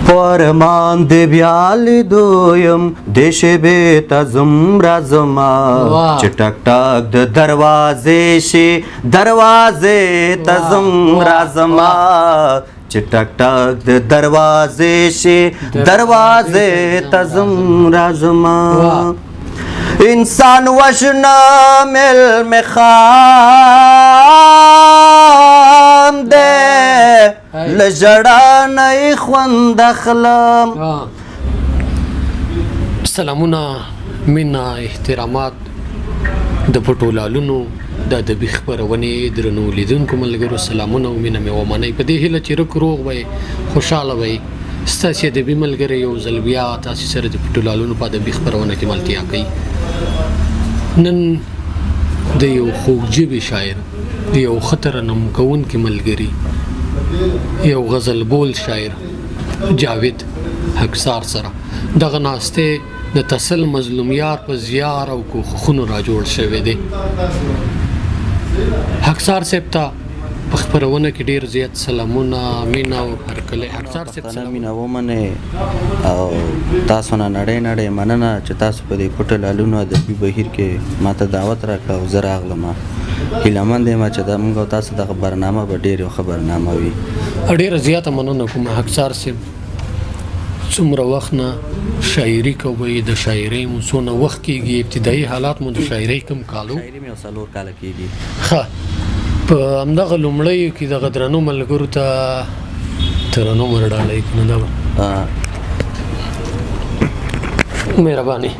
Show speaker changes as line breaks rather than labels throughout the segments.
پرمان د بیا لیدو یم د شېبې ته ځم راځمه، چې ټک ټک د دروازې شي، دروازې ته ځم راځمه، چې ټک ټک د دروازې شي، دروازې ته ځم راځمه. انسان وژنه مل مخام دی، له ژړا نه یې خوند اخلم.
سلامونه، مینا، احترامات د پټو لالونو د ادبي خپرونې درنو لیدونکو ملګرو، سلامونه او مینه مې ومنئ، په دې هیله چې رک روغ وئ، خوشحاله وئ. ستاسې ادبي ملګری یو ځل بیا تاسې سره د پټو لالونو په ادبي خپرونه کې ملتیا کوي. نن د یو خوږ ژبي شاعر، د یو ښه ترنم کوونکي ملګري، یو غزل بول شاعر جاوید حقسار سره دغه ناسته د تسل مظلومیار په زیار او کوښښونو را جوړ شوی دی. حقسار صاحب ته په خپرونه کې ډیر زیات سلامونه، مینه او هرکلی. حقسار صاحب،
پښتانه
سلام.
مینه ومنئ او تاسو نه نړۍ نړۍ مننه چې تاسو په دې پټو لالونو ادبي بهیر کې ماته دعوت راکړه او زه راغلم. هیله مند یم چې دا موږ او تاسو دغه برنامه به ډېر یو ښه برنامه وي.
ډیره زیاته مننه کوم حقسار صاحب. څومره وخت نه شاعري کوئ؟ د شاعرۍ مو څونه وخت کېږي؟ ابتدایي حالات مو د شاعرۍ کوم کال و؟
شاعري مې یو 4 کاله کېږي.
ښه، په همدغه لومړیو کې دغه درنو ملګرو ته ترنم ورډالۍ کنه دا به مهرباني.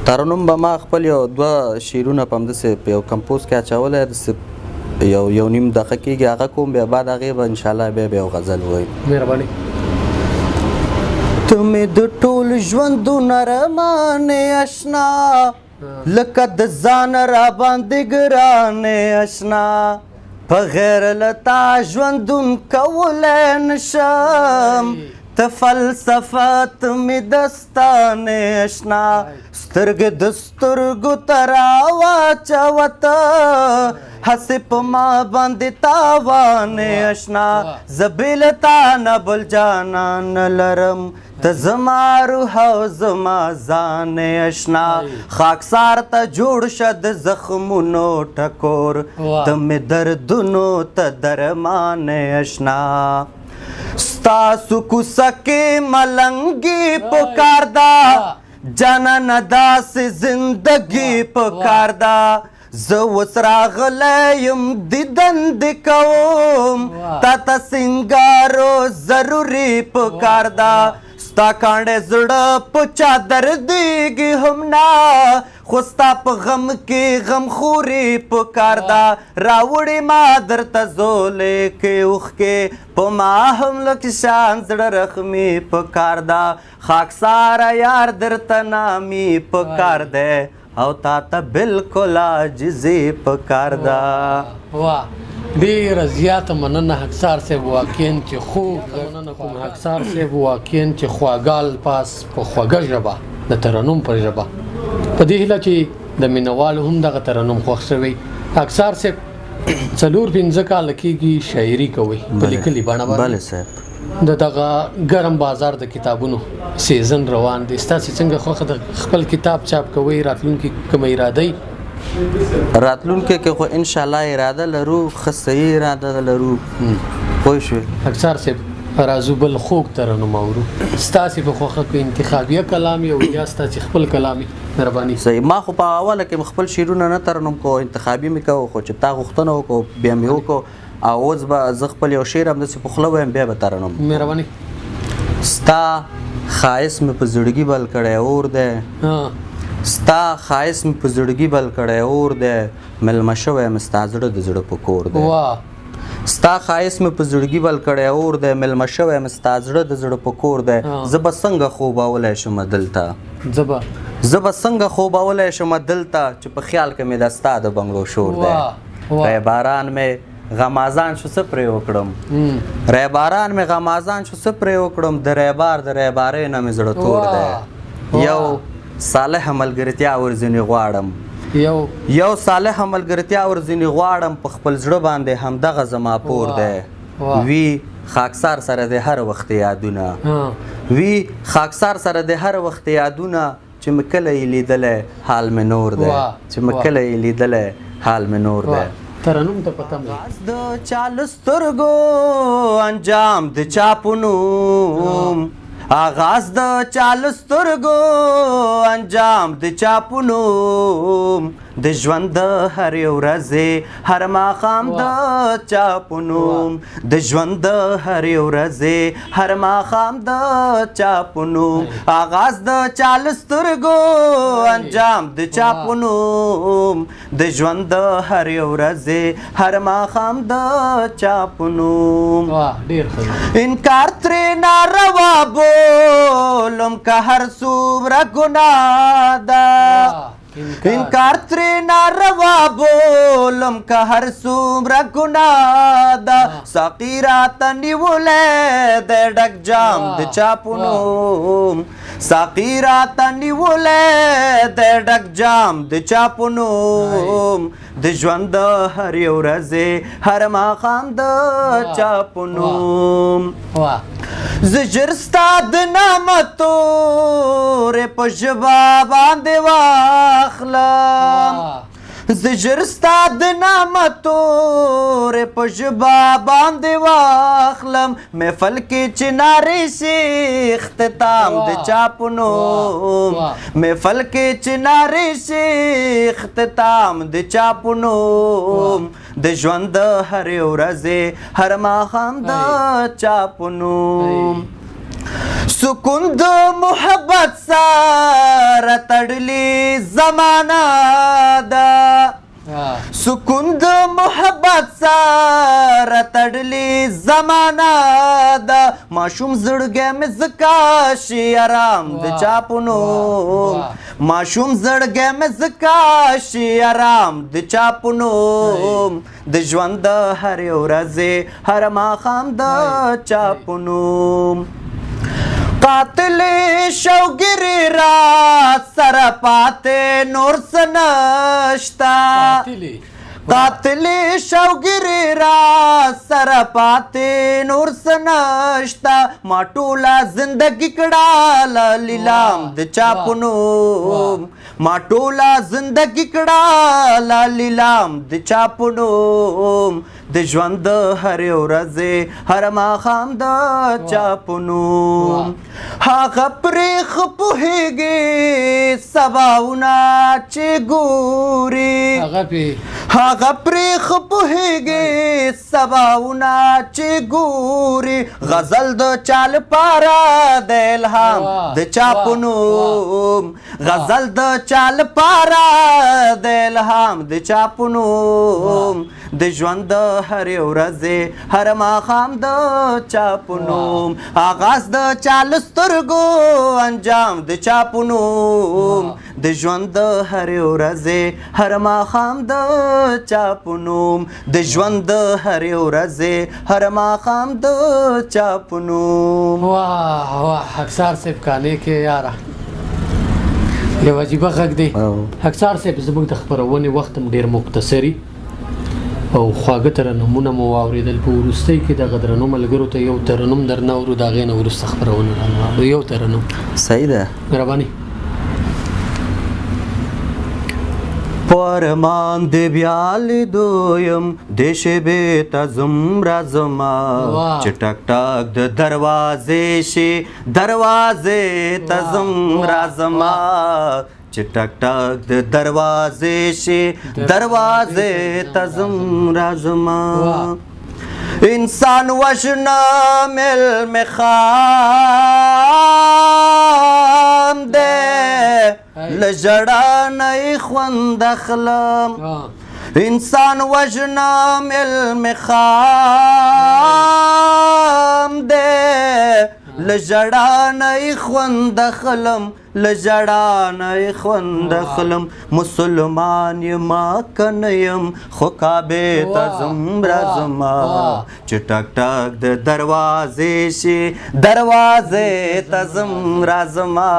ترنم به ما خپل یو دوه شعرونه په همداسې په یو کمپوز کې اچولی، داسې یو یو نیم دقیقه کېږي، هغه کوم، بیا بعد هغې به انشاءالله بیا به یو غزل ووایم.
مهرباني.
ته مې د ټول ژوندون ارمان اشنا، لکه د ځان را باندې ګران اشنا، په غیر له تا ژوندون کولی نشم، ته فلسفه ته مې دستان اشنا، سترګې د سترګو ته راواچوته، هسې په ما باندې تاوان اشنا، زه بې له تا نه بل جانان نه لرم، ته زما روح او زما ځان اشنا، خاکسار ته جوړ شه د زخمونو ټکور، ته مې دردونو ته درمان اشنا، ستاسو کوڅه کې ملنګي پکار ده، جانانه داسې زندګي پکار ده، زه اوس راغلی یم دیدن دې کوم، تا ته سینګارو ضروري پکار ده، ستا کاڼی زړه په چا دردېږي هم نه، خو ستا په غم کې غمخوري پکار ده، راوړې ما درته زولې کې اوښکې، په ما هم لږ شان زړه رحمي پکار ده، خاکساره یار درته نامي پکار دی او تا ته بالکل عاجزي پکار ده.
واه، ډیره زیاته مننه حقسار صاحب، واقعا چې خوږ، مننه کوم حقسار صاحب، واقعا چې خواږه الفاظ په خوږه ژبه، د ترنم په ژبه، په دې هیله چې د مینوالو هم دغه ترنم خوښ شوی. حقسار صاحب، 4-5 کاله کېږي شاعري کوئ په لیکلي بڼه باندې؟
بله صاحب.
د دغه ګرم بازار د کتابونو سیزن روان دی، ستاسو څنګه خوښه ده؟ خپل کتاب چاپ کوئ؟ راتلونکي کومه اراده؟
راتلونکي کې خو ان شاء الله اراده لرو، ښه صحیح اراده لرو، پوه شوې؟
حقسار صاحب، راځو بل خوږ ترنم اورو، ستاسې په خوښه کې انتخابیه کلام یو یا ستاسې خپل کلام، مهرباني.
صحیح، ما خو په اوله کې خپل شعرونه نه ترنم کو، انتخابي مې کوو، خو چې تا غوښتنه وکړو بیا مې وکړو او اوس به زه خپل یو شعر هم داسې په خوله وایم، بیا به ترنم.
مهرباني.
ستا ښایست مې په زړګي بل کړی اور دی، ستا ښایست مې په زړګي بل کړی اور دی، مېلمه شوی مې ستا زړه د زړه په کور دی. ستا ښایست مې په زړګي بل کړی اور دی، مېلمه شوی مې ستا زړه د زړه په کور دی، زه به څنګه خوبولی شم دلته،
زه به
زه به څنګه خوبولی شم دلته چې په خیال کې مې د ستا د بنګړو شور دی.
واه واه
ریباران مې غمازان شو څه پرې وکړم، ریباران مې غمازان شو څه پرې وکړم، د ریبار د ریبارۍ نه مې زړه تور دی، یو صالح ملګرتیا ورځینې غواړم،
یو
یو صالح ملګرتیا ورځینې غواړم، په خپل زړه باندې همدغه زما پور دی. وی خاکسار سره د هر وخت یادونه، وی خاکسار سره د هر وخت یادونه، چې مې کله یې لیدلی حال مې نور دی، چې مې کله یې لیدلی حال مې نور دی.
ترنم ته پته مې
د چا له سترګو انجام د چا په نوم، آغاز د چا له سترګو انجام د چا په نوم، د ژوند د هرې ورځې هر ماښام د چا په نوم، د ژوند د هرې ورځې هر ماښام د چا په نوم، آغاز د چا له سترګو انجام د چا په نوم، د ژوند د هرې ورځې هر ماښام د چا په نوم. انکار ترې ناروا بولم که هر څومره ګناه ده، انکار ترې ناروا بولم که هر څومره ګناه ده، ساقي راته نیولی دی ډک جام د چا په نوم، ساقي راته نیولی دی ډک جام د چا په نوم، د ژوند د هرې ورځې هر ماښام د چا په نوم. زه ژر ستا د نامه تورې په ژبه باندې واخلم، زه ژر ستا د نامه تورې په ژبه باندې واخلم، محفل کې چې نارې شي اختتام د چا په نوم، محفل کې چې نارې شي اختتام د چا په نوم، د ژوند د هرې ورځې هر ماښام د چا په نوم. سکون د محبت سره تړلې زمانه ده، سکون د محبت سره تړلې زمانه ده، ماشوم زړګی مې ځکه شي ارام د چا په نوم، ماشوم زړګی مې ځکه شي ارام د چا په نوم، د ژوند د هرې ورځې هر ماښام د چا په نوم. قاتل شوګیرې را سره پاتې نور څه نشته، قاتل شوګیرې را سره پاتې نور څه نشته، ما ټوله زندګي کړه لیلام د چا په نوم، ما ټوله زندګي کړه لیلام د چا په نوم، د ژوند د هرې ورځې هر ماښام د چا په نوم. هغه پرې ښه پوهېږي سباونه چې ګوري، هغه پرې ښه پوهېږي سباونه چې ګوري، غزل د چا لپاره د الهام د چا په نوم، غزل د چا لپاره د الهام د چا په نوم، د ژوند د هرې ورځې هر ماښام د چا په نوم، آغاز د چا له سترګو انجام د چا په نوم، د ژوند د هرې ورځې هر ماښام د چا په نوم، د ژوند د هرې ورځې هر ماښام د چا په نوم.
واه واه حقسار صاحب کانې کې یاره یو عجیبه غږ دی. حقسار صاحب زموږ د خپرونې وخت هم ډېر مختصري او خواږه ترنمونه مو واورېدل. په وروستۍ کې دغه درنو ملګرو ته یو ترنم درنه اورو، د هغې نه وروسته خپرونه رانه یو ترنم.
صحیح ده،
مهرباني.
پرمان دې بیا لیدو یم دې شېبې ته ځم راځمه، چې ټک ټک د دروازې شي دروازې ته ځم راځمه، چې ټک ټک د دروازې شي دروازې ته ځم راځمه. انسان وژنه مل مې خام دی، له ژړا نه یې خوند اخلم، انسان وژنه مل مې خام دی، له ژړا نه یې خوند اخلم، له ژړا نه یې خوند اخلم، مسلمان یم که نه یم خو کعبې ته ځم راځمه، چې ټک ټک د دروازې شي دروازې ته ځم راځمه،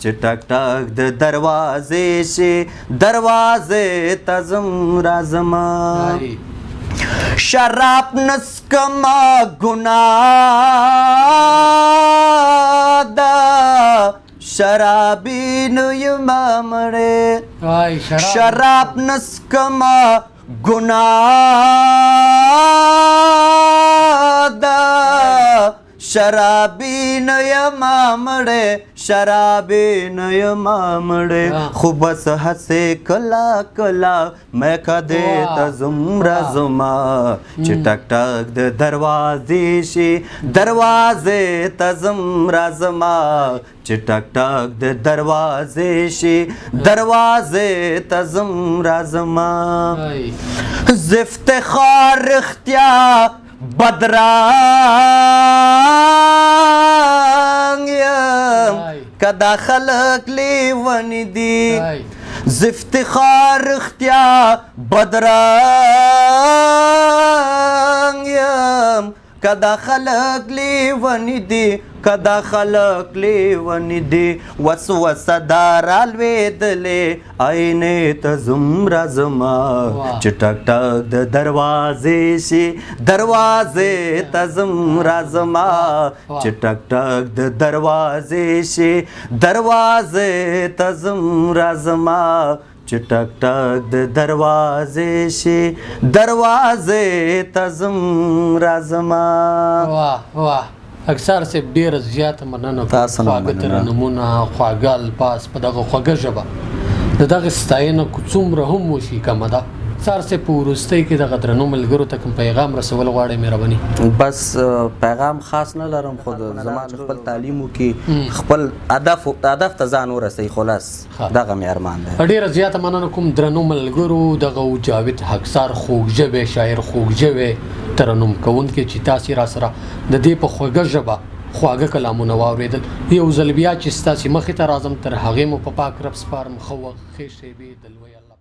چې ټک ټک د دروازې شي دروازې ته ځم راځمه. شراب نسکما ګناه ده، شرابي نو یمه مړې. شراب نسکما ګناه ده، شرابي نه یمه مړې، شرابي نه یمه مړې. خو بس هسې کله کله مې کدې ته ځم راځمه، چې ټک ټک د دروازې شي، دروازې ته ځم راځمه، چې ټک ټک د دروازې شي، دروازې ته ځم راځمه. زه افتخار رښتیا بدرنګ یم، که دا خلک لیوني دي. زه افتخار رښتیا بدرنګ یم، که دا خلک لیوني دي، که دا خلک لیوني دي. وسوسه دا رالوېدلې آینې ته ځم راځمه، چې ټک ټک د دروازې شي، دروازې ته ځم راځمه، چې ټک ټک د دروازې شي، دروازې ته ځم راځمه، چې ټک ټک د دروازې شي، دروازې ته ځم راځمه.
واه واه اکثر صاحب، ډیره زیاته مننه.
تاسو نه
خواږه
مننه.
ترنمونه، خواږه الفاظ، په دغه خوږه ژبه د دغه ستاینه که څومره هم وشي کمه ده. اکثر صاحب، په وروستۍ کې دغه درنو ملګرو ته کوم پیغام رسول غواړئ؟ مهرباني.
بس پیغام خاص نه لرم، خو د زما چې خپل تعلیم وکړي، خپل هدف ته ځان ورسوي، خلاص دغه مې ارمان دی.
ډیره زیاته مننه کوم درنو ملګرو. دغه و جاوید حقسار، خوږ ژبی شاعر، خوږ ژبی ترنم کوونکی، چې تاسې را سره د دې په خوږه ژبه خواږه کلامونه واورېدل. یو ځل بیا چې ستاسې مخې ته راځم، تر هغې مو په پاک رب سپارم. ښه وخت، ښې شېبې، د لوی الله.